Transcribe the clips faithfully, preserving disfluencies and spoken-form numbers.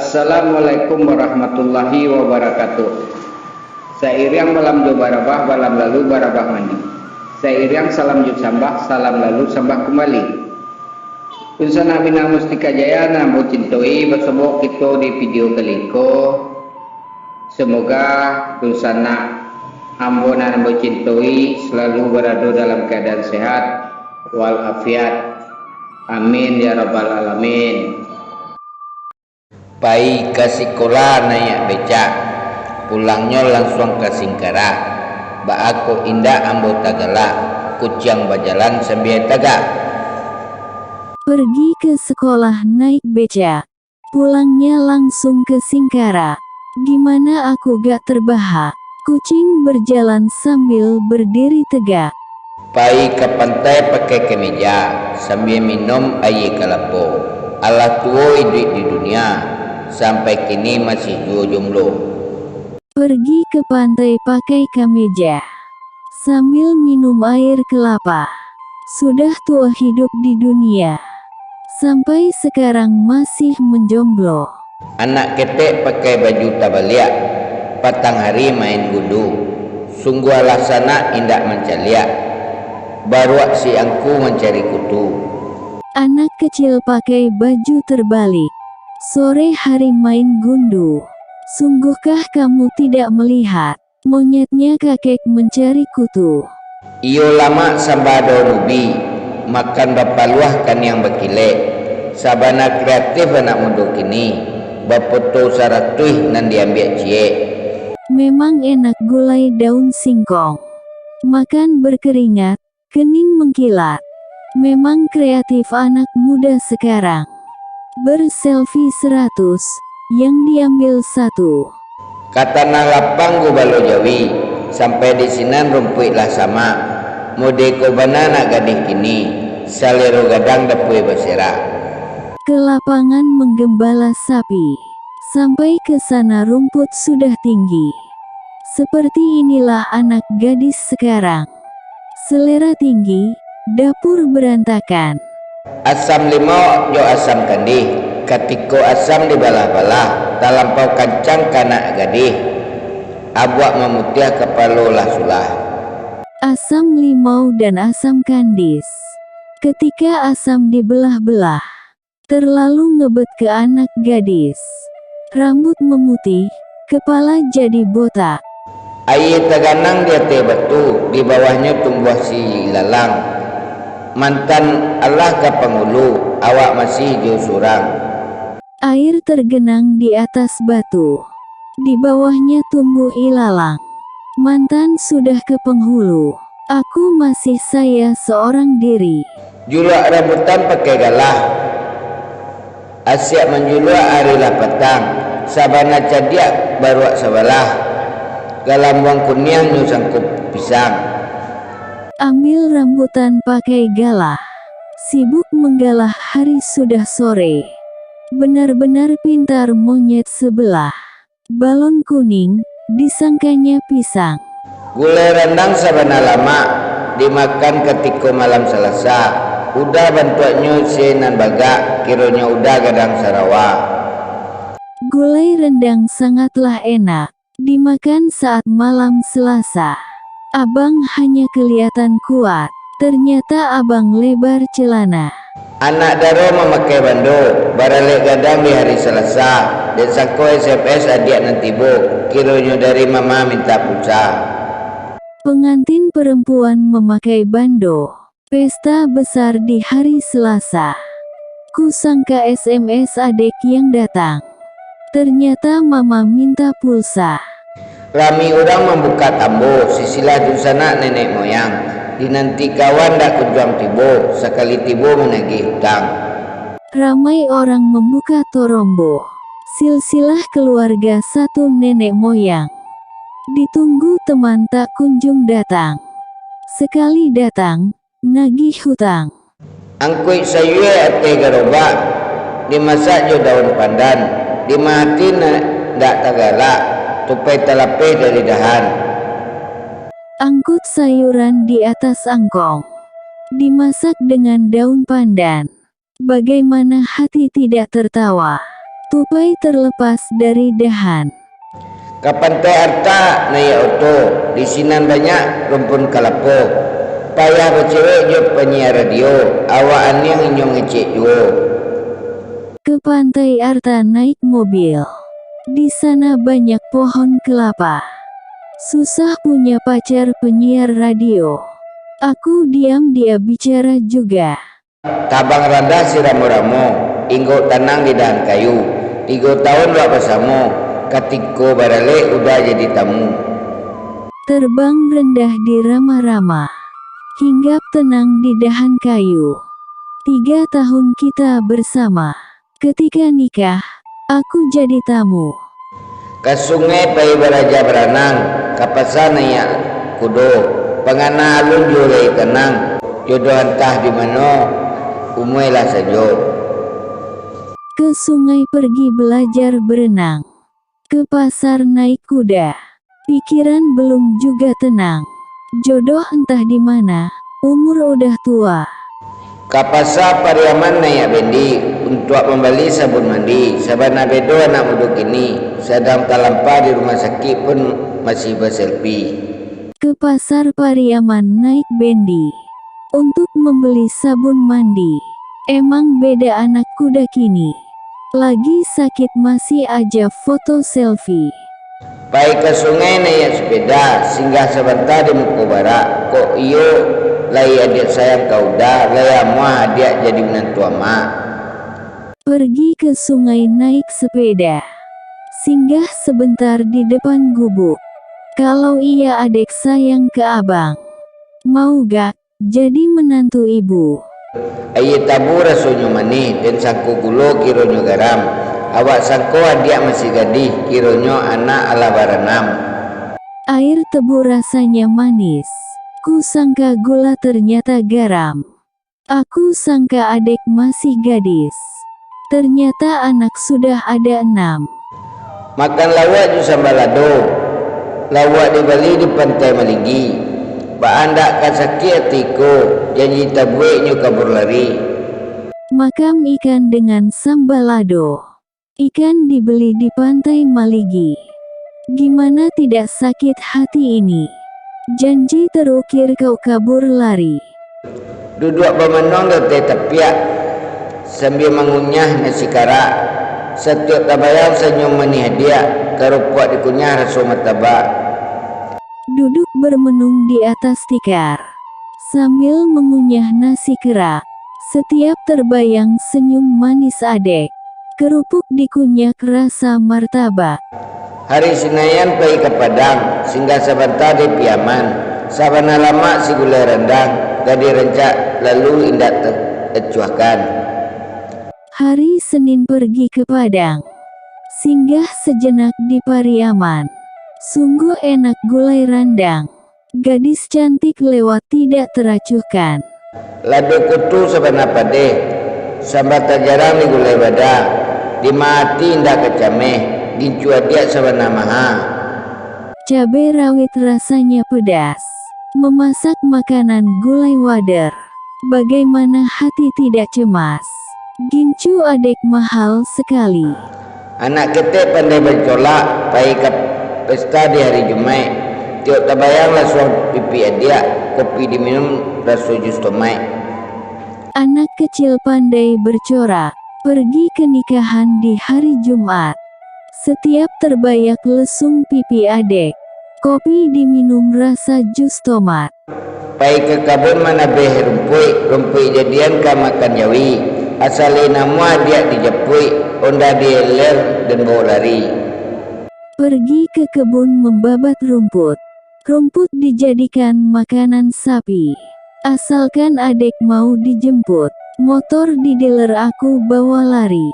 Assalamualaikum warahmatullahi wabarakatuh. Sairiang balam jo barabah, balam lalu barabah mandi. Sairiang salam jo sambah, salam lalu sambah kumbali. Dunsanak Minang Mustika Jaya nan ambo cintoi, basobok kito di video kali ko. Semoga dunsanak ambo nan ambo cintoi selalu barado dalam keadaan sehat walafiat. Amin ya rabbal alamin. Pai ka sikola naiak becak, pulangnyo lansuang ka singkara. Baa kok indak ambo tagalak, kuciang bajalan sambia tagak. Pergi ke sekolah naik becak, pulangnya langsung ke singkara. Gimana aku gak terbahak? Kucing berjalan sambil berdiri tegak. Pai ka pantai pakai kameja, sambia minum aia kalapo. Alah tuo iduik di dunia, sampai kini masih juo jomblo. Pergi ke pantai pakai kameja, sambil minum air kelapa. Sudah tuo hidup di dunia, sampai sekarang masih menjomblo. Anak ketek pakai baju tabaliak, patang hari main gundu. Sungguah lah sanak indak mancaliak, baruak si angku mancari kutu. Anak kecil pakai baju terbalik, sore hari main gundu. Sungguhkah kamu tidak melihat, monyetnya kakek mencari kutu? Iyo lamak samba daun ubi, makan bapaluah kaniang bakilek. Sabana kreatif anak mudo kini, bapoto saratuih nan diambiak ciek. Memang enak gulai daun singkong, makan berkeringat, kening mengkilat. Memang kreatif anak muda sekarang. Berselfie seratus, yang diambil satu. Ka tanah lapang gubalo jawi, sampai di sinan rumpuik lah samak. Mode ko bana anak gadih kini, salero gadang dapua baserak. Ke lapangan menggembala sapi, sampai ke sana rumput sudah tinggi. Seperti inilah anak gadis sekarang. Selera tinggi, dapur berantakan. Asam limau jo asam kandih, katiko asam dibalah-balah, talampau kancang ka anak gadih, abuak mamutiah kapalo lah sulah. Asam limau dan asam kandis, ketika asam dibelah-belah, terlalu ngebet ke anak gadis. Rambut memutih, kepala jadi botak. Aia taganang di ateh batu, di bawahnyo tumbuah si ilalang. Mantan alah ka pangulu, awak masih jo surang. Air tergenang di atas batu, di bawahnya tumbuh ilalang. Mantan sudah ke penghulu, aku masih saya seorang diri. Juluak rambutan pakai galah, asiak manjuluak ari lah patang. Sabana cadiak baruak sabalah, galambuang kuniang nyo sangko pisang. Ambil rambutan pakai galah, sibuk menggalah hari sudah sore. Benar-benar pintar monyet sebelah. Balon kuning, disangkanya pisang. Gulai randang sabana lamak, dimakan katiko malam Salasa. Udah bantuaknyo se nan bagak, kironyo udah gadang sarawa. Gulai rendang sangatlah enak, dimakan saat malam Selasa. Abang hanya kelihatan kuat, ternyata abang lebar celana. Anak daro mamakai bando, baralek gadang di hari Salasa, den sangko S M S adiak nan tibo, kironyo dari mama minta pulsa. Pengantin perempuan memakai bando, pesta besar di hari Selasa. Ku sangka S M S adek yang datang, ternyata mama minta pulsa. Rami urang mambukak tambo, sisilah dunsanak nenek moyang. Dinanti kawan dak kunjuang tibo, sakali tibo managih utang. Ramai orang membuka torombo, silsilah keluarga satu nenek moyang. Ditunggu teman tak kunjung datang. Sekali datang, nagih hutang. Angkuik sayua ateh garobak, dimasak jo daun pandan, dimahati na-, ndak tagalak, tupai talapeh dari dahan. Angkut sayuran di atas angkong, dimasak dengan daun pandan. Bagaimana hati tidak tertawa? tupai terlepas dari dahan. Ka Pantai Arta naiak oto, di sinan banyak rumpun kalapo. Payah bacewek jo panyiar radio, awak aniang inyo ngecek juo. Ke Pantai Arta naik mobil. Di sana banyak pohon kelapa. Susah punya pacar penyiar radio. Aku diam, dia bicara juga. Tabang randah si ramo-ramo, inggok tanang di dahan kayu. Tigo taun wak basamo, katiko baralek udah jadi tamu. Terbang rendah di rama-rama, hinggap tenang di dahan kayu. Tiga tahun kita bersama. Ketika nikah, aku jadi tamu. Ka sungai pai baraja baranang, ka pasa naiak kudo, pangana alun juo lai tanang, jodoh antah di mano, umua lah sajo. Ke sungai pergi belajar berenang. Ke pasar naik kuda. Pikiran belum juga tenang. Jodoh entah di mana, umur udah tua. Ka pasa Pariaman naiak bendi, untuak mambali sabun mandi. Sabana bedo anak mudo kini, sadang talampah di rumah sakik pun masih baselfie. Ke pasar Pariaman naik bendi. Untuk membeli sabun mandi. Emang beda anak kuda kini. Lagi sakit masih aja foto selfie. Pai ka sungai naiak sepeda, singgah sabanta di muko barak. Kok iyo, lai adiak sayang ka uda, lai amuah adiak jadi minantu amak. Pergi ke sungai naik sepeda. Singgah sebentar di depan gubuk. Kalau iya adek sayang ke abang. Mau gak? Jadi menantu ibu. Aia tabu rasonyo manih, den sangko gulo kironyo garam. Awak sangko adiak masih gadih, kironyo anak alah baranam. Air tebu rasanya manis. Ku sangka gula, ternyata garam. Aku sangka adek masih gadis. Ternyata anak sudah ada enam. Makan lauak jo samba lado. Lauak dibali di Pantai Maligi. Baa ndak ka sakik ati ko, janji tabuek nyo kabur lari. Makam ikan dengan samba lado. Ikan dibeli di Pantai Maligi. Gimana tidak sakit hati ini? Janji terukir kau kabur lari. Duduak bamanuang di ateh tapiak, sambia mangunyah nasi karak. Satiok tabayang sanyum manih adiak, karupuak dikunyah raso martabak. Duduk bermenung di atas tikar, sambil mengunyah nasi kerak. Setiap terbayang senyum manis adek, kerupuk dikunyah rasa martabak. Hari Sinayan pai ka Padang, singgah sabanta di Piaman. Sabana lamak si gulai randang, gadih rancak lalu indak te-, tecuahkan. Hari Senin pergi ke Padang, singgah sejenak di Pariaman. Sungguh enak gulai randang. Gadis cantik lewat tidak teracuhkan. Lado kutu sabana padeh, samba tajarang di gulai bada, di ma ati indak ka cameh, gincu adiak sabana maha. Cabe rawit rasanya pedas, memasak makanan gulai wader. Bagaimana hati tidak cemas? Gincu adek mahal sekali. Anak ketek pandai bacolak, pai ka pesta di hari Jumaik. Tiok tabayang lasuang pipik adiak, kopi diminum raso jus tomaik. Anak kecil pandai bercorak, pergi ke nikahan di hari Jumat. Setiap terbayang lesung pipi adek, kopi diminum rasa jus tomat. Pai ka kabun manabeh rumpuik, rumpuik jadian ka makan jawi. Asa lai namuah adiak dijapuik, ondah dieler den bawo lari. Pergi ke kebun membabat rumput. Rumput dijadikan makanan sapi. Asalkan adek mau dijemput, motor di dealer aku bawa lari.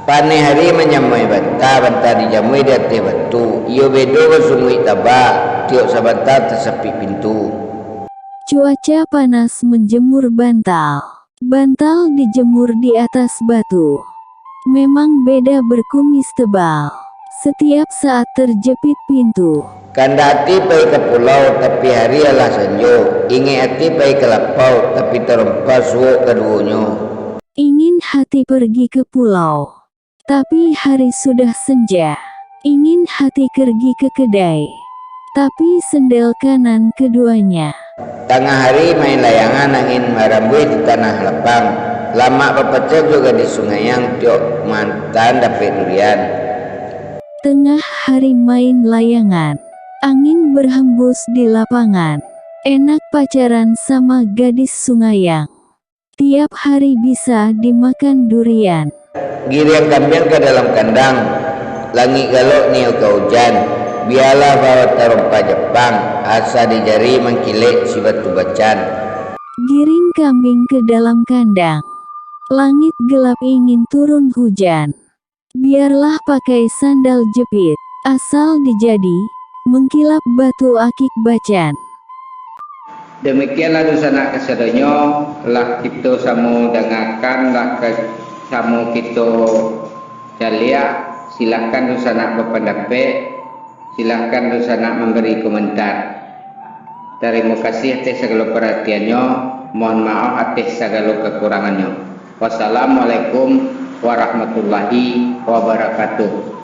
Paneh ari manyamuik banta, banta dijamui di ateh batu. Iyo bedo basumuik taba, tiok sabanta tasapik pintu. Cuaca panas menjemur bantal. Bantal dijemur di atas batu. Memang beda berkumis tebal. Setiap saat terjepit pintu. Kandak ati pai ka pulau, tapi hari alah sanjo. Ingek ati pai ka lapau, tapi tarompa suok kaduonyo. Ingin hati pergi ke pulau, Tapi hari sudah senja. Ingin hati pergi ke kedai. Tapi sendal kanan keduanya. Tangah hari main layangan, angin marambuih di tanah lapang. Lamak bapacak jo gadis Sungayang, tiok mantan dapek durian. Tengah hari main layangan. Angin berhembus di lapangan. Enak pacaran sama gadis Sungayang. Tiap hari bisa dimakan durian. Giriang kambiang ka dalam kandang, langik galok nio ka ujan, bialah bawa tarompa Japang, asa di jari mangkilek si batu bacan. Giring kambing ke dalam kandang. Langit gelap ingin turun hujan. Biarlah pakai sandal jepit, asal dijadi, mengkilap batu akik bacan. Demikianlah dunsanak kasadonyo, lah kito samo dangakan, lah ka-, samo kito caliak. Silahkan dunsanak bapandapek, silahkan dunsanak mambari komentar. Tarimo kasih ateh sagalo paratiannyo, mohon maoh ateh sagalo kakurangannyo. Wassalamualaikum warahmatullahi wabarakatuh.